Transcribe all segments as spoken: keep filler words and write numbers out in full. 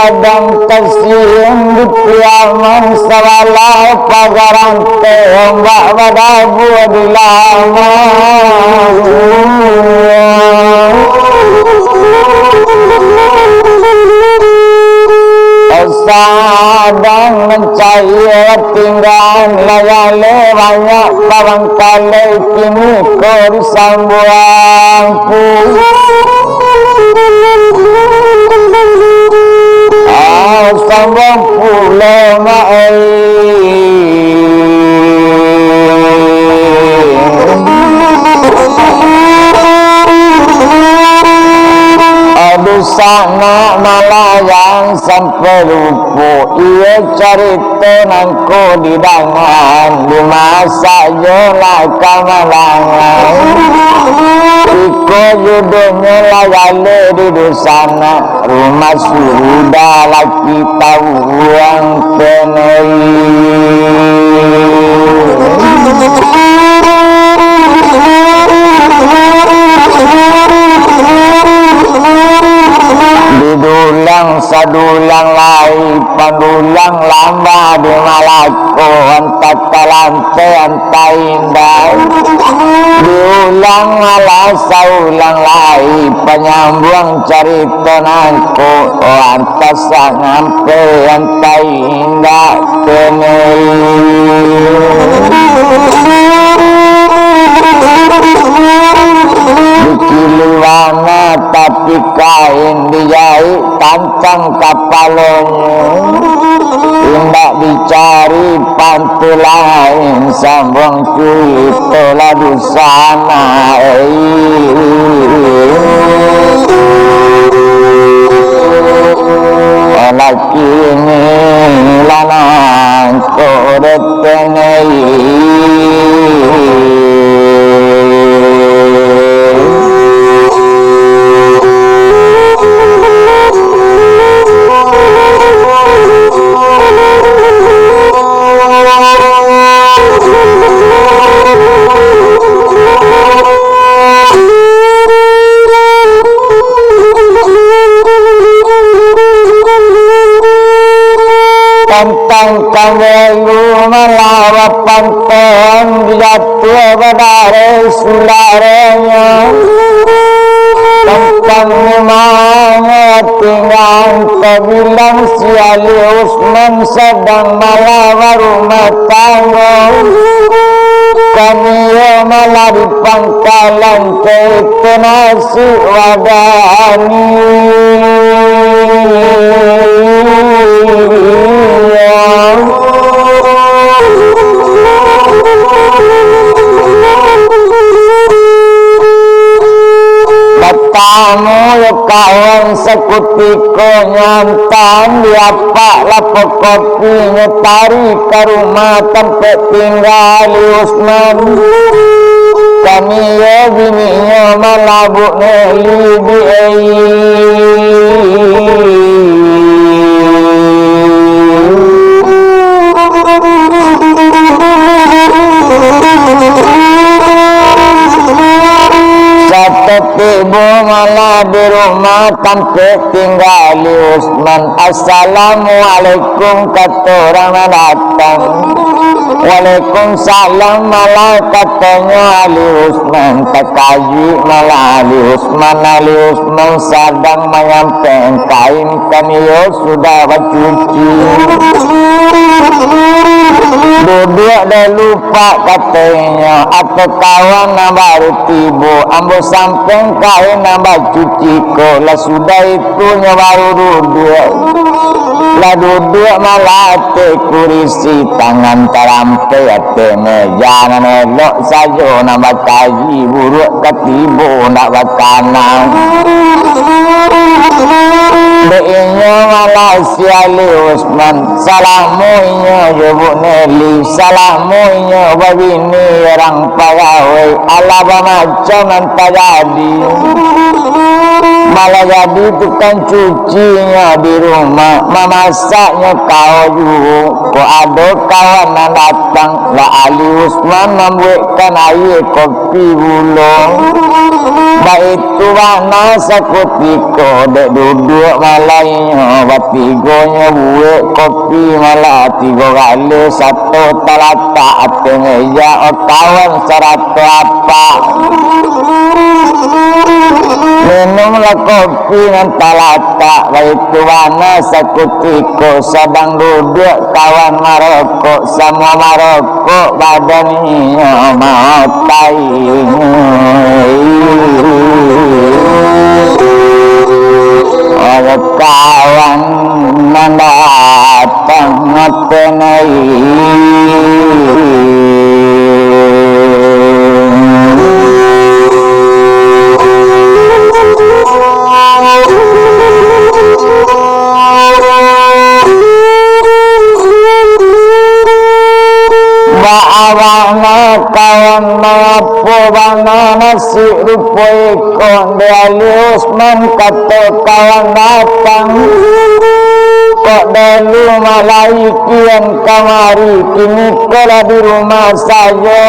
Padang Tasiem di Piaman, sabalah pagarante ombak badabua di laman. Sadang mancari tinggaan, layale banyak pabangkalai, kini ko disambuang pu-, ah, sambuang pulo ma ai. Aduh, sanak malayang sampai lupo, iyo carito nangko didangan, dimasak jo lah kamalangan. Iko judulnyo lah galeh di dusanak, rumah sudah laki tabuang tenei. Didulang sadulang lai, pandulang lamba di Malako, antah talante antah indak. Diulang alah saulang lai, panyambuang carito nangko, oh, antah sangampai antah indak. Kini dikili bana tapi kain dijaik tantang kapalonyo. Indak dicari pantu lain, sambuang cuito lah dusanak. Alah kini lah nangko dek tenei. Tantang kamelu malawa pantang, dijatuah badareh sularanya. Tantang rumahnya tinggal, tabilang si Ali Usman sadang malawa rumah tangga. Kami yo malah di pangkalan, kaitu nasib wadani. Batamu yo kawan sakutiko, nyantan di apak lapau kopinyo, tarik ka rumah tampek tingga Ali Usman. Kami yo bininyo malabuk neli di ai. Satibo malah di rumah tampek tingga Ali Usman. "Assalamualaikum," kato urang nan datang. "Waalaikumsalam," malah katonyo Ali Usman. Takajuik malah Ali Usman. Ali Usman sadang manyampaikan kain, kami yo sudah bacuci. "Duduak dulu, Pak," katonyo, "atau kawan nan baru tibo, ambo sampaikan kain nan bacuci ko." Lah sudah itu nyo baru duduak. Lah duduak malah ateh kurisi, tangan tarampai ateh meja, nan elok sajo nan bakaji, buruak ka tibo ndak bakana. Dek inyo malah si Ali Usman, salamo inyo jo Bu Neli, salamo inyo babini urang pagawai, alah bamacam nan tajadi. Malah jadi tukang cucinyo di rumah, mamasaknyo kao juo. Kok ado kawan nan datang, lah Ali Usman mambuekkan aia kopi gulo. Baitu bana sakutiko, dek duduak malainyo, batigonyo buek kopi malah tigo kali, sato talatak ateh meja, o kawan sarato apak. Minumlah kopi nan talatak, baitu bana sakutiko, sadang duduak kawan marokok, samo marokok badan inyo maotai. Oleh kawan nan datang matenai. Baa bana kawan, mangapo bana nasib rupo iko, dek Ali Usman, kato kawan datang. Kok dulu malai kian kamari, kini ko lah di rumah sajo.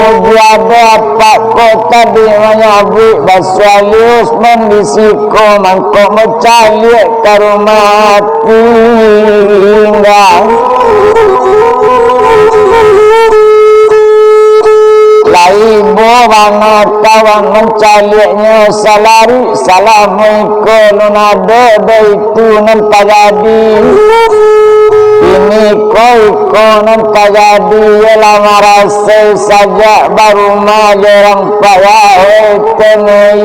Muji ado apak ko tadi manyabuik basuo Ali Usman di siko, mangko mancaliak ka rumah tingga. Lai ibo bana kawan mancaliaknyo, salari salamo iko lun ado doh itu nan tajadi. Kini ko iko nan tajadi, iyo lah marasai sajak barumah jo urang payah, weh, tenei.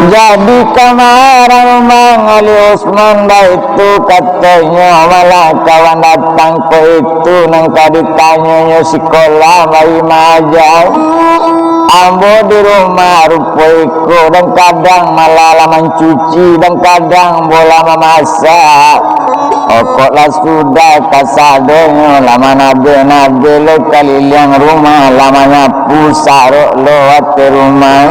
Jadi kamaran Mang Ali Usman baitu katonyo, malah kawan datang ko itu nan ka ditanyonyo sikolah bari maaja. Ambo di rumah rupo iko, dan kadang malah lah mancuci, dan kadang ambo lah mamasak. Okok lah sudah kasadonyo, lah manabeh-nabeh lo kaliliang rumah, lah manyapu sarok lo ateh rumah.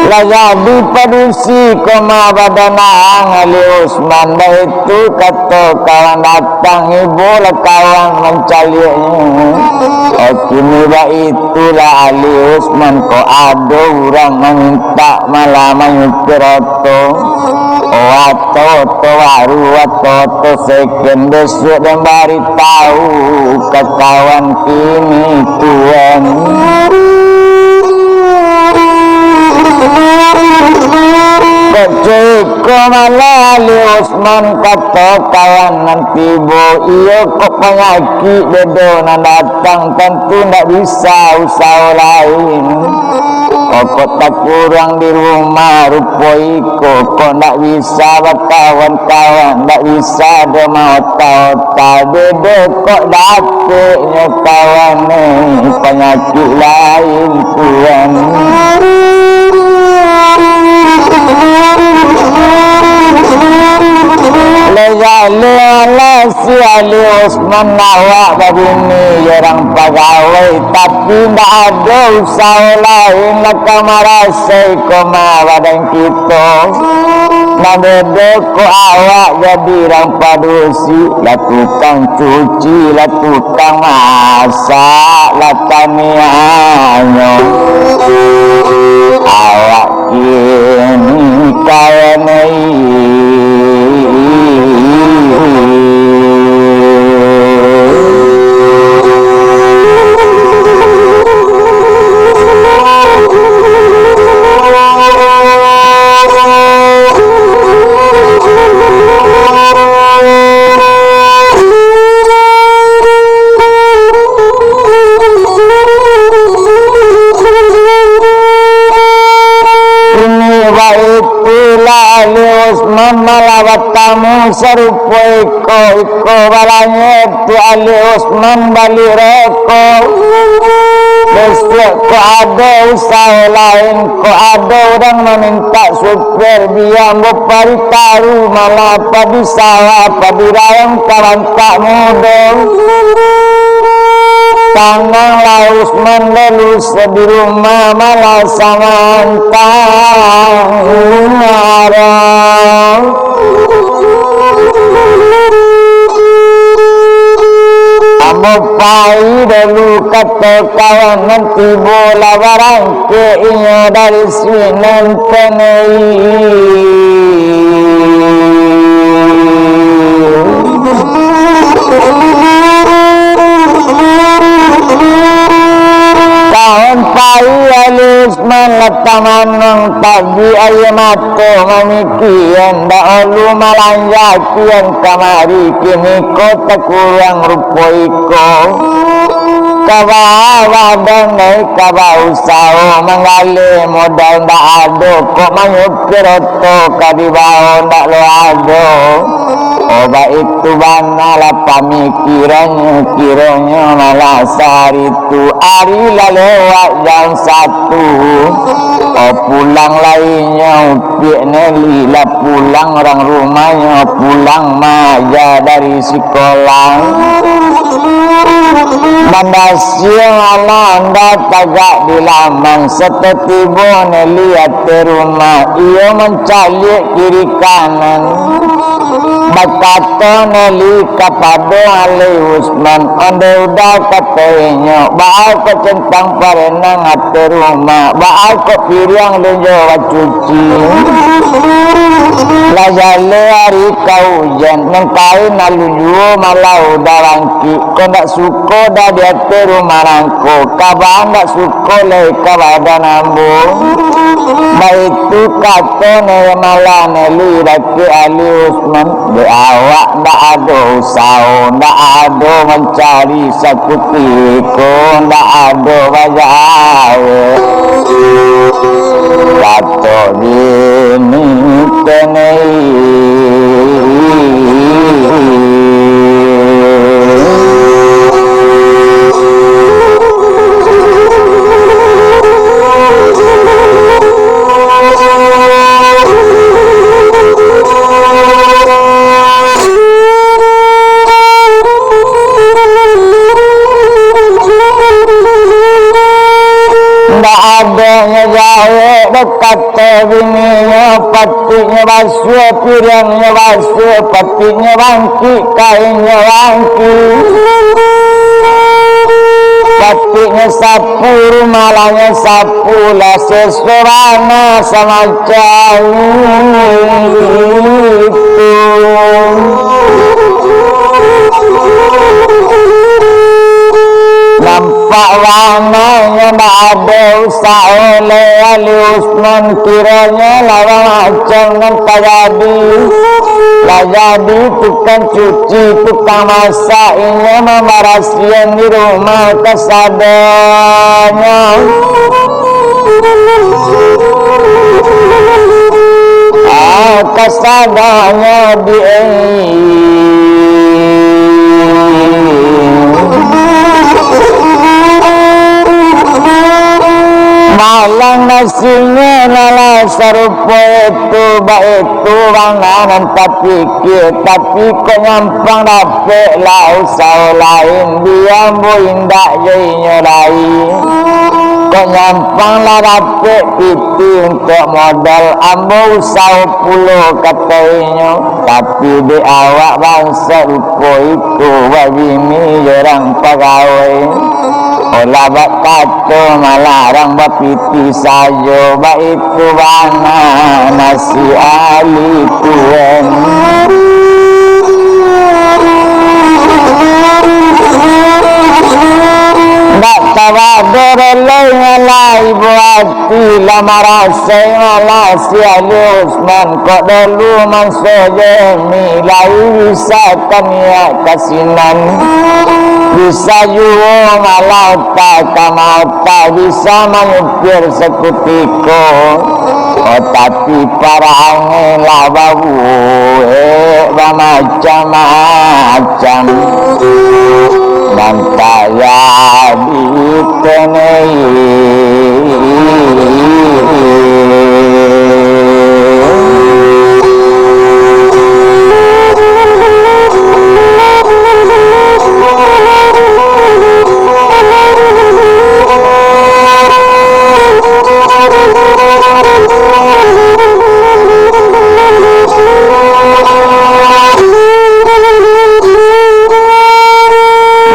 Lah jadi padusi ko mah badan Ang Ali Usman, baitu kato kawan datang, ibo lah kawan mancaliaknyo. Oh, kini baitu. Itulah Ali Usman, kok ado urang mamintak malah manyupir oto. Oh, oto-oto baru, oto-oto seken, bisuak den baritahu ka kawan kini tuan. Kok cuko malah Ali Usman, kato kawan nan tibo, iyo kok panyakik bedo nan datang, tantu ndak bisa usaho lain. Kok takurang di rumah rupo iko, kok ndak bisa bakawan-kawan, ndak bisa doh maota-ota, bedo kok dapeknyo kawan, eh, panyakik lain tuan. Lejak-lejak lah si Ali Usman awak babini jo urang pagawai, tapi ndak ado usaho lain lah ka marasai koma badan kito. Nan bedo ko awak jadi urang padusi, lah tukang cuci, lah tukang masak, lah tanianyo. Awak kini kawan ai. Kini baitulah Ali Usman malah batamu sarupo iko, iko balanyek tu Ali Usman bali rokok. Bisuak kok ado usaho lain, kok ado urang mamintak supir, bia ambo pari taruih malah padi sawah, padi rayang ka bantak mudo. Tananglah Usman dulu, di rumah malah samantang arang. Ambo pai dulu, kato kawan, nan tibo lah barangkek inyo dari sinan, Tanai. Kawan pai alih Usman lah tamanang, tabik aia mato mamikia, ndak ulu malanjak kian kamari, kini ko takuruang rupo iko. Kaba badan nai, kaba usaho manggaleh, modal ndak ado, kok manyupir oto ka dibao ndak lo ado. Oh, baitu bana lah pamikirannyo, kironyo malah sahari tu, ari lah lewat jam satu. Oh, pulang lai nyo, Piak Neli lah pulang, urang rumahnyo pulang maaja dari sikolah. Mandasiang anak anda tagak di laman, sato tibo Neli ateh rumah, iyo mancaliak kiri kanan. Bakato Neli kapado alih Usman, "Ondeh Uda," kato inyo, "baa kok centang parenang ateh rumah, baa kok piriang lun jo bacuci? Lah jaleh ari ka ujan, nan kain alun juo malah Uda bangkik, kok ndak suko Uda di ateh rumah nangko, kaba ndak suko lai ka badan ambo." Baitu kato Neli malah Neli dakek alih Usman. Dek awak ndak ado usaho, ndak ado mancari sakutiko, ndak ado bajawek. Kato bini kenai. Ndak ado nyo jawek doh, kato bininyo, patiknyo basuah, piriangnyo basuah, patiknyo bangkik, kainnyo bangkik. Patiknyo sapu, rumahnyo sapu, lah seso bana samacam itu. Nampak bana nyo ndak ado usaho lai alih Usman, kironyo lah bamacam nan tajadi. Lah jadi tukang cuci, tukang masak, inyo mambarasian di rumah kasadonyo. Ah, kasadonyo di Malang nasinyo lah sarupo itu, baitu bana nan tapikia, tapi kok nyampang dapek lah usaho lain, di ambo indak jo inyo lai. Kok nyampang lah dapek pitih untuak modal, ambo usaho pulo, kato inyo. Tapi dek awak bansaik rupo iko, babini jo urang pagawai. Olah bak kato malarang bapitih sajo, baitu bana nasib alih tuan. Ndak tabado lai, alah ibo ati lah marasai, alah si alih Usman kok dulu manso jemi, lai bisa ka niat ka sinan. Bisa juo malah otak ka maotak, bisa manyupir sakutiko. Oh, tapi parangai lah babuek bamacam-macam. Nan tajadi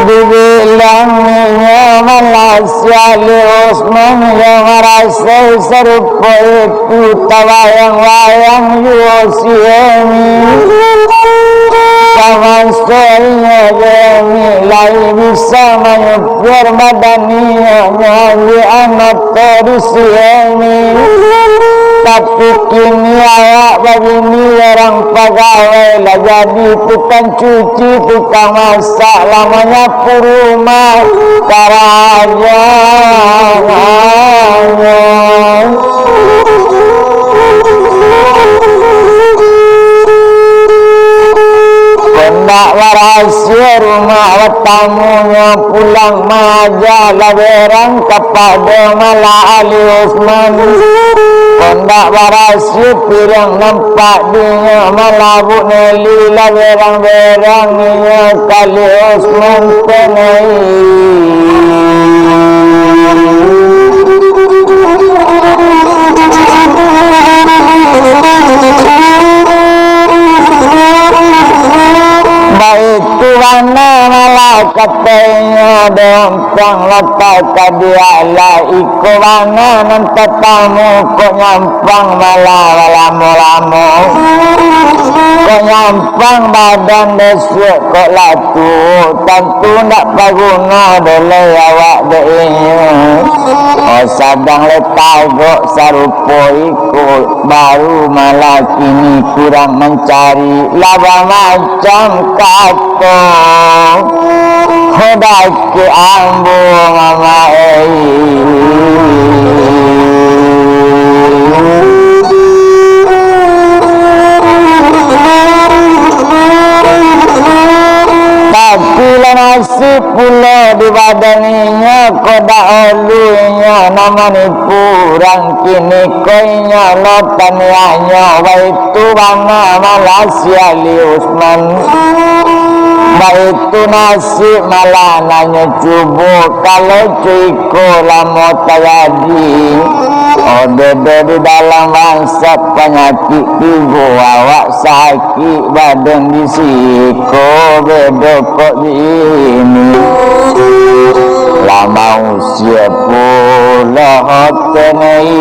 Dibilang inyo malah si Ali Usman, iyo marasai sarupo itu tabayang-bayang juo si Emi. Samaso inyo jo Emi lai bisa manyupir badan inyo, nyo ambiak anak Tadi si Emi, tapi kini awak babini urang pagawai, lah jadi tukang cuci, tukang masak, lah manyapu rumah karajo. Kondak barasiah rumah batamunyo, pulang maaja lah berang kapado malah Ali Usman. Kondak barasiah piriang nampak dinyo, malah Bu Neli lah berang-berang inyo ka Ali Usman tenai. Baitu bana malah katonyo, dompiang lah takadiak lah, iko bana nan tatamu, kok nyampang malah balamo-lamo, kok nyampang badan besuak, kok lah tuo, tantu ndak paguno doh lai awak dek inyo. Oh, sadang lai tagok sarupo iko, baru malah kini kurang mancari, lah bamacam kato. Ho, dakek ambo, Mamak, eh. Tapi lah nasib pulo di badan inyo, kok dahulu inyo nan manipu urang, kini ko inyo lo taniahnyo, baitu bana malah si Ali Usman. Baitu nasib malah nan nyo cubo, kalau co iko lamo tajadi. Oh, dodo di dalam bangsat, panyakik tibo awak sakik. Sakik badan di siko, bedo kok bini. Lah mausia pulo tenai.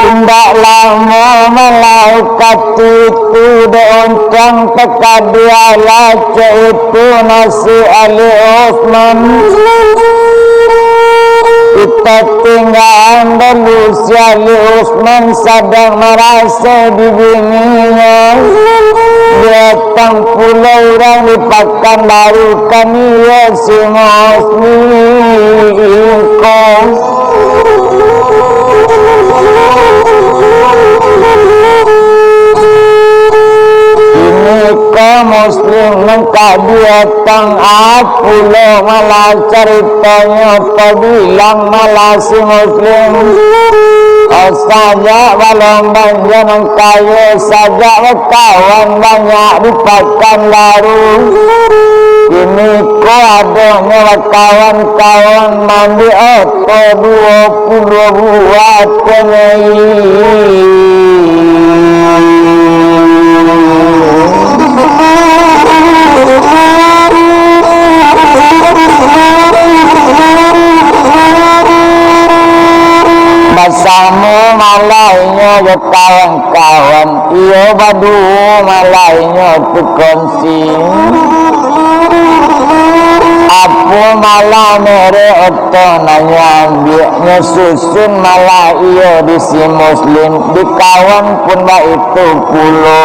Indak lamo malah wakatu itu, dek ontiang takadiak lah, caitu nasib Ali Usman. Kito tinggaan dulu si Ali Usman sadang marasai di bininyo. Datang pulo urang di Pakanbaru, kan iyo si Muslim ko. Kini ko Muslim nan ka diatang, a pulo malah caritonyo, tabilang malah si Muslim. Sajak balombang jo nan kayo, sajak bakawan banyak di Pakanbaru. Kini ko adonyo bakawan-kawan, mambiak oto duo puluah buah tenai. Samo malah inyo jo kawan-kawan, iyo baduo malah inyo tu kongsi. Apo malah merek oto nan nyo ambiak, nyo susun malah iyo di si Muslim, di kawan pun baitu pulo.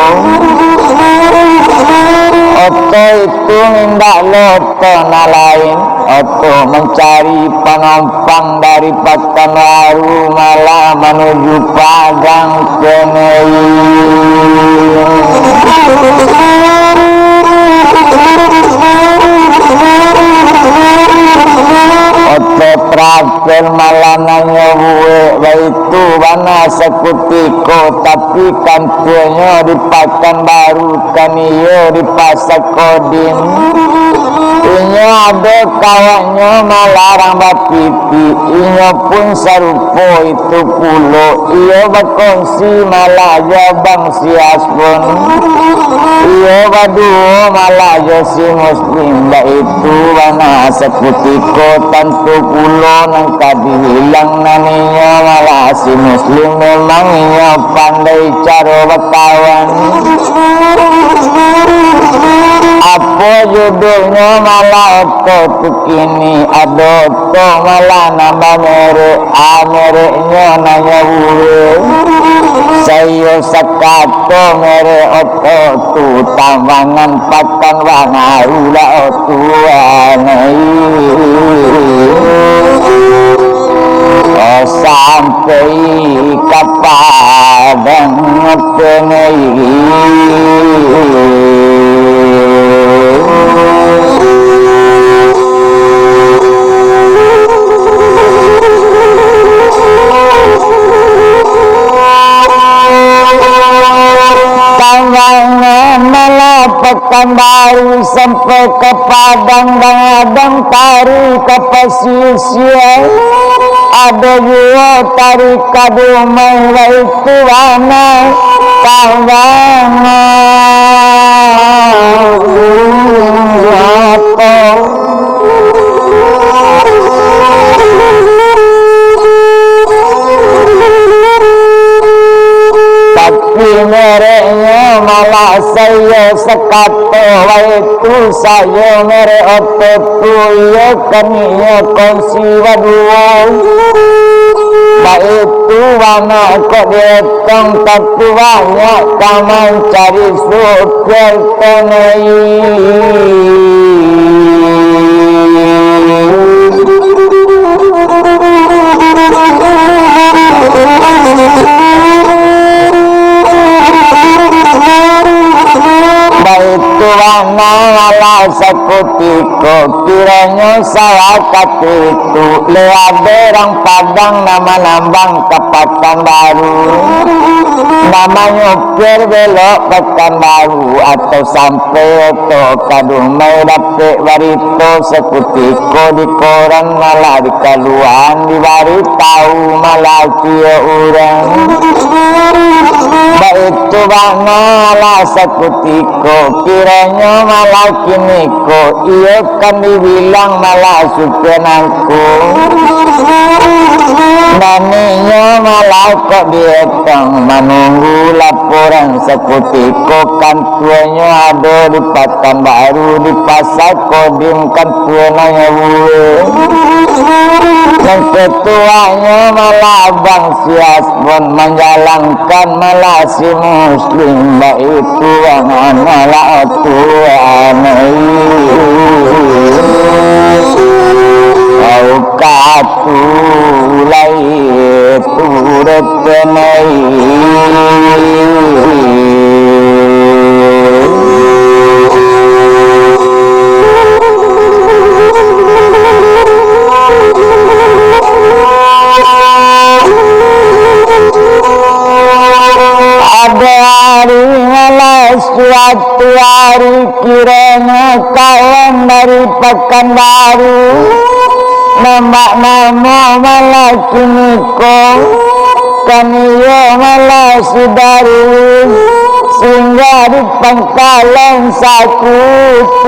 Oto itu indak lo oto nan lain, oto mancari panumpang dari Pakanbaru malah manuju Padang Kenei. Oto travel malah nan nyo buek baitu bana sakutiko, tapi kantuanyo di Pakanbaru, kan iyo di Pasa Kodim. Inyo ado kawannyo malarang bapipi, inyo pun sarupo itu pulo, iyo bakongsi malah jo Abang Sias pun. Iyo baduo malah jo si Muslim, baitu bana sakutiko, tantu pulo nan ka dibilang nan inyo malah si Muslim, memang inyo pandai caro bakawan. Apo judulnyo malah oto tu kini? Ado oto malah nan bamerek A, mereknyo nan nyo buek. Saiyo sakato merek oto tu, tambangan Pakanbaru lah oto anai. Oh, sampai ka Padang Kenei. Tambangan malah Pakanbaru sampai ka Padang, gadang tarik ka pasisia. Ado juo tarik ka Dumai, baitu bana tambangan oto. Tapi mereknyo malah saiyo sakato, baitu sajo merek oto tu, iyo kan inyo kongsi baduo. Baitu bana kok dietong, tapi banyak ka mancari supir. Baitu bana malah sakutiko, kironyo sawakatu itu, lai ado urang Padang nan manambang ka Pakanbaru. Namonyo Pier belok Pakanbaru, atau sampai oto ka Dumai, dapek barito sakutiko di koran, malah dikaluaan, dibaritau malah tiok urang. Baitu bana lah sakutiko, kironyo malah kiniko, iyo kan dibilang malah supir nangko. Nan inyo malah kok dietong, manunggu laporan sakutiko, kantuanyo ado di Pakanbaru, di Pasa Kodim kantua nan nyo buek. Nan ketuanyo malah Abang Sias pun manjalang kan malah si Muslim, baitu bana lah oto anai. Au katu lai turut kenai. Ado ari malah suatu ari, kironyo kawan dari Pakanbaru, nan banamo malah kiniko, kan iyo malah si Darwis, singgah di pangkalan sakutiko.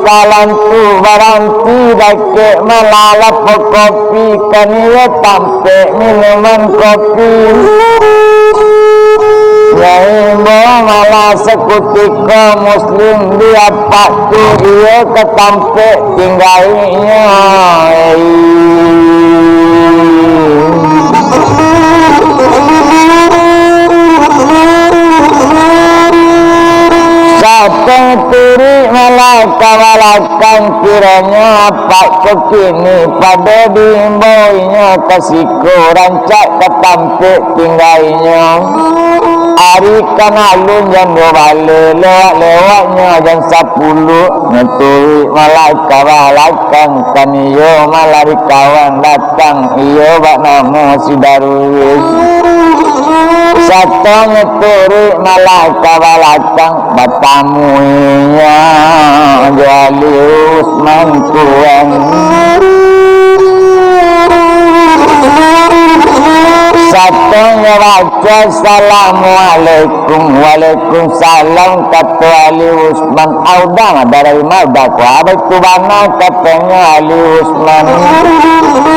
Salantu baranti dakek malah lapau kopi, kan iyo tampek minuman kopi. Nyo imbau malah sakutiko Muslim di apak tu, iyo ka tampek tinggainyo. Satang turuik malah ka balakang, kironyo apak ko kini pado diimbau inyo ka siko, rancak ka tampek tinggainyo. Ari ka alun jam duo baleh, lewat-lewatnyo jam sapuluah, nyo turuik malah ka balakang, kan iyo malah di kawan datang, iyo bak namo si Darwis. Satonyo turuik malah ka balakang, batamu inyo jo Ali Usman tuan. Satonyo baco, "Assalamualaikum." "Waalaikumsalam," kato Ali Usman. "Audang dari ma, Uda ko?" "Baitu bana," katonyo Ali Usman.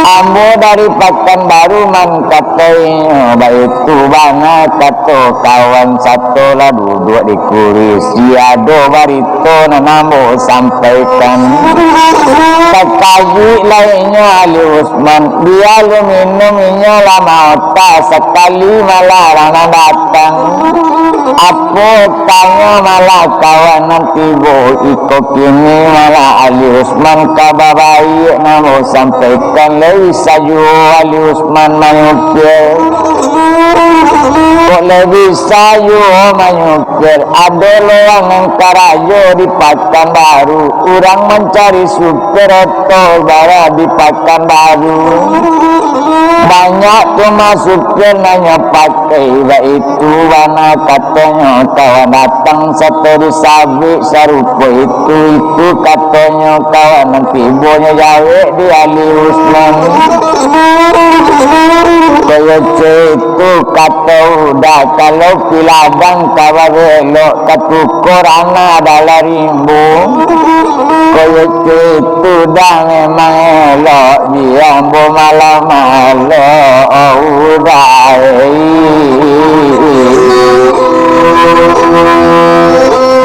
"Ambo dari Pakanbaru, Man," kato inyo. "Baitu bana," kato kawan, sato lah duduak di kurisi, "ado barito nan ambo sampaikan." Takajuik lah inyo Ali Usman, bia lo minum inyo lah maota, sakali malah urang nan datang. "Apo tanyo malah kawan nan tibo iko kini?" "Malah Ali Usman, kaba baiak nan ambo sampaikan, lai bisa juo Ali Usman manyupir." "Kok lai bisa juo manyupir?" "Ado lo urang nan karajo di Pakanbaru, urang mancari supir oto bara di Pakanbaru. Banyak tu mah supir nan nyo pakai." "Baitu bana," katonyo kawan, datang sato disabuik sarupo itu, itu katonyo kawan, nan tibonyo jawek di Ali Usman. Koyo caitu kato Uda, kalau pi ladang ka babelok, ka tukua rana dalam rimbo. Koyo caitu Uda memang elok, di ambo malah malok Uda.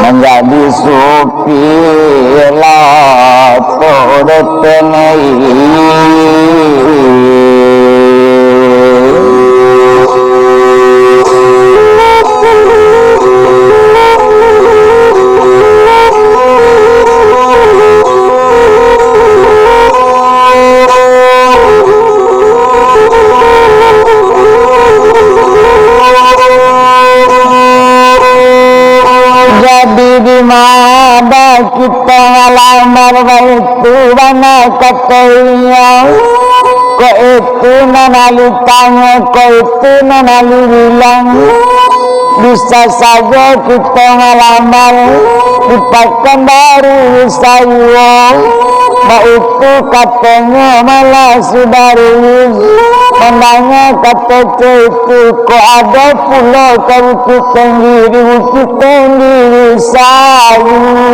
Manjadi supir lah tu dotenai. Jadi, di ma kito malamar, baitu bana kato inyo. Kok itu nan Ali tanyo, kok itu nan Ali bilang. Bisa sajo kito malamar di Pakanbaru bisa juo. Baitu katonyo malah si Darwis. Mandanga kato caitu, kok ado pulo ka Bukik Tinggi, di Bukik Tinggi bisa juo.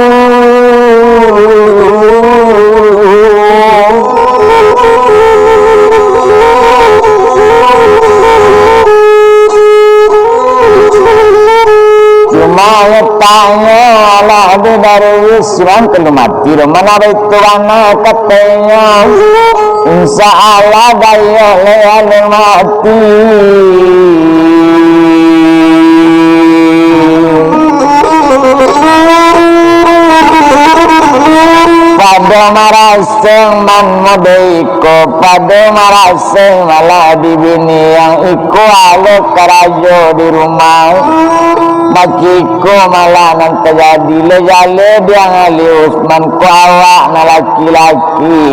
Cuma yo tanyo lah, Darwis, urang ka mati doh. Mano baitu bana katonyo, insya Allah, dayah lai alun mati. Pado marasai man model iko, pado marasai malah di bini yang iko, alo karajo di rumah. Bakiko malah nan tajadi, lai jaleh diang Ali Usman ko, awak nan laki-laki.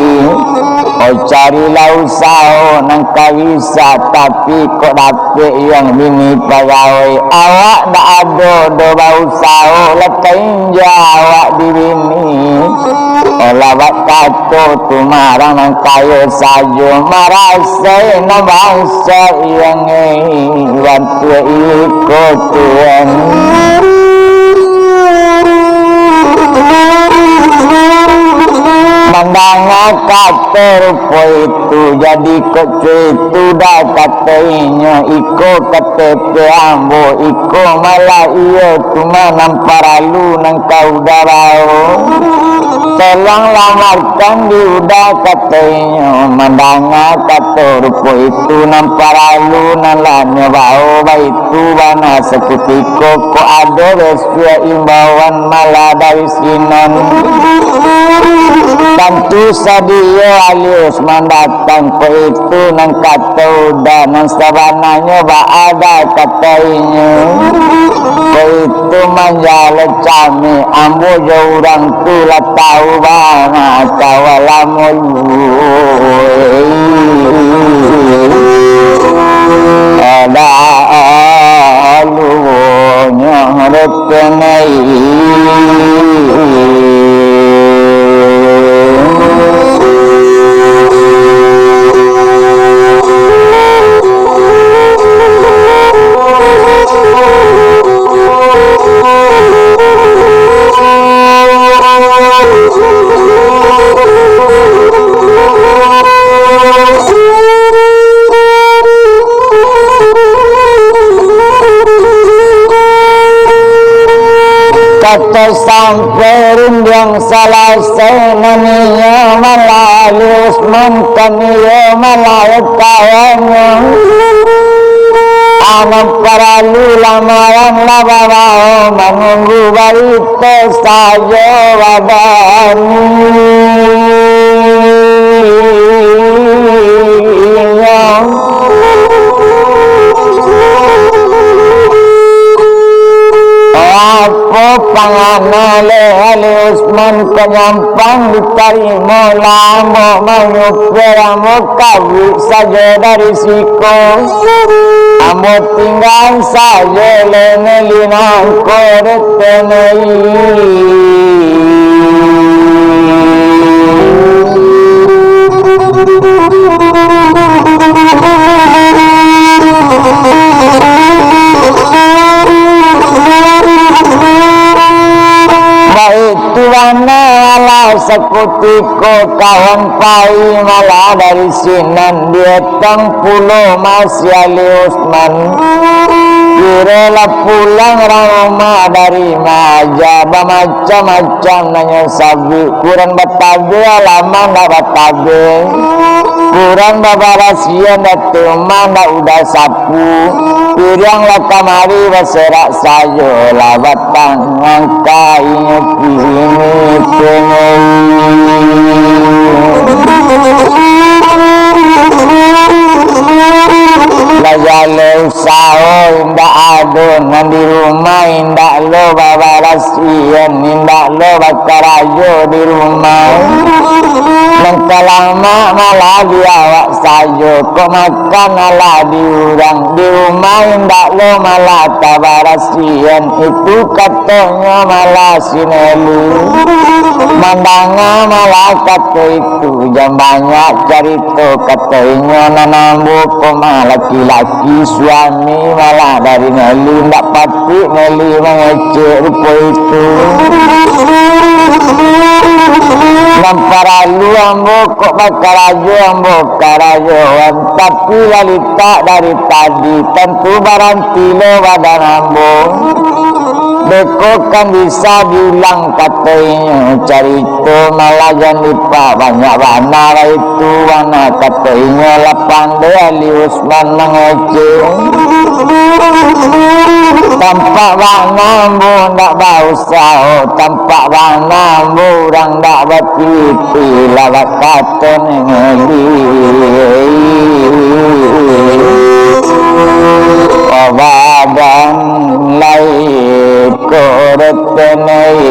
Oh, carilah usaho nan ka bisa, tapi kok dapek yang bini pagawai, awak dak ado doh bausaho, lah tainja awak di bini. Olah bak kato tu, marang nan kayo sajo, marasai nan bansaik yang bantuak iko tuan. Mandanga kato rupo itu, jadi kok cuek itu dah kato inyo, iko K T P ambo, iko malah iyo tu mah nan paralu nan ka Uda bao. Tolong lamarkan di Uda, kato inyo. Mandanga kato rupo itu nan paralu nan lah nyo bao, baitu bana sakutiko kok ado suok imbauan malah dari sinan. Tantu sadio Ali Usman datang, kok itu nan kato Uda, nan sabananyo baa kato inyo. Kok itu manjalo cami, ambo jo urang tu lah tau bana kawa lamo. Ada alunyo retenai. Kato sampai rundiang salasai, nan iyo malah Ali Usman, kan iyo malah kawannyo. Anak paralu lamaran lah babao, manunggu barito sajo badan. Apo pangana leh Ali Usman, ka nyampang ditarimo lah ambo manyupir, ambo kabuik sajo dari siko. Ambo tinggaan sajo leh neli nangko retenai. Baitu bana alah sakutiko kawan pai malah dari sinan, dietang pulo masih Ali Usman. Kiro lah pulang rumah dari maaja, bamacam-macam nanyo sabuik, kuran batabeh alaman dah batabeh, kuran babarasian datuak umah dah Uda sapu, piriang lah kamari baserak sajo lah batang. Angka inyo kini tengok. Lah jaleh usaho indak ado, nan di rumah indak lo babarasian, indak lo bakarajo di rumah. Nan ka lamak malah di awak sajo, kok makan alah di urang, di rumah indak lo malah tabarasian. Itu katonyo malah si Neli. Mandanga malah kato itu, jan banyak carito, kato inyo, nan ambo ko mah laki-laki, suami malah dari Neli, ndak patuik Neli mangecek rupo itu. Nan paralu ambo kok bakarajo, ambo karajoan, tapi lah litak dari tadi, tantu baranti lo badan ambo. Beko kan bisa diulang, kato inyo, carito malah jan dipabanyak bana baitu bana, kato inyo, lah pandai Ali Usman mangecek. Tampak bana ambo ndak bausaho, tampak bana ambo urang ndak batiti, lah bakato Neli. Badan lai ko retenai.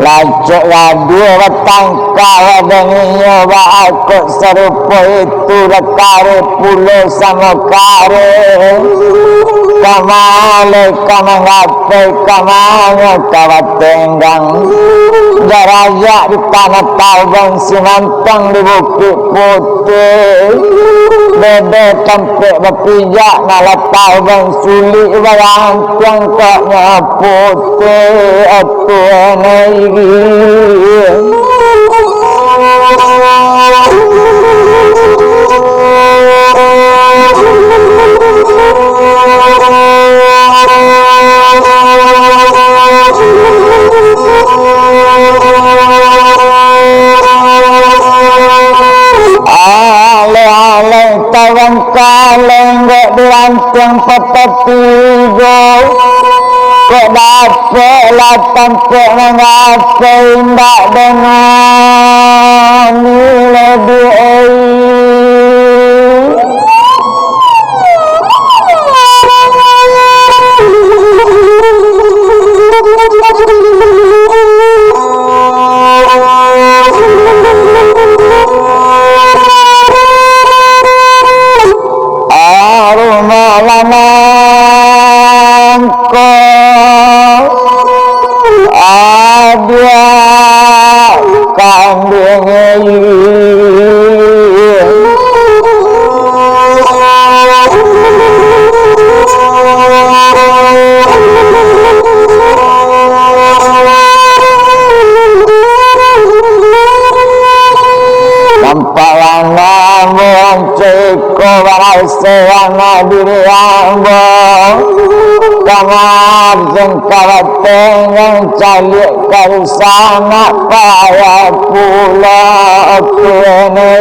Lacok gaduah batangka badan inyo, baa kok sarupo itu, lah kareh pulo samo kareh. Ka Malaikat manggapai ka manyo ka batenggang. Darajat di Tanah Tauban, Simantang di Bukik Putih. Beda tampek bapijak, Tanah Tauban sulik barantiang, kok nyo putih atuh nai. Aleh-aleh tawangka lenggok di rantiang patah tigo. Kok dapek lah tampek mangapai indak dengani lodi ai. Arumalan angko adiak kanduang. Nampak bana ambo, ceko barasai anak diri ambo. Kamar sangka batenggang, caliak ka dunsanak, payah pulo kini.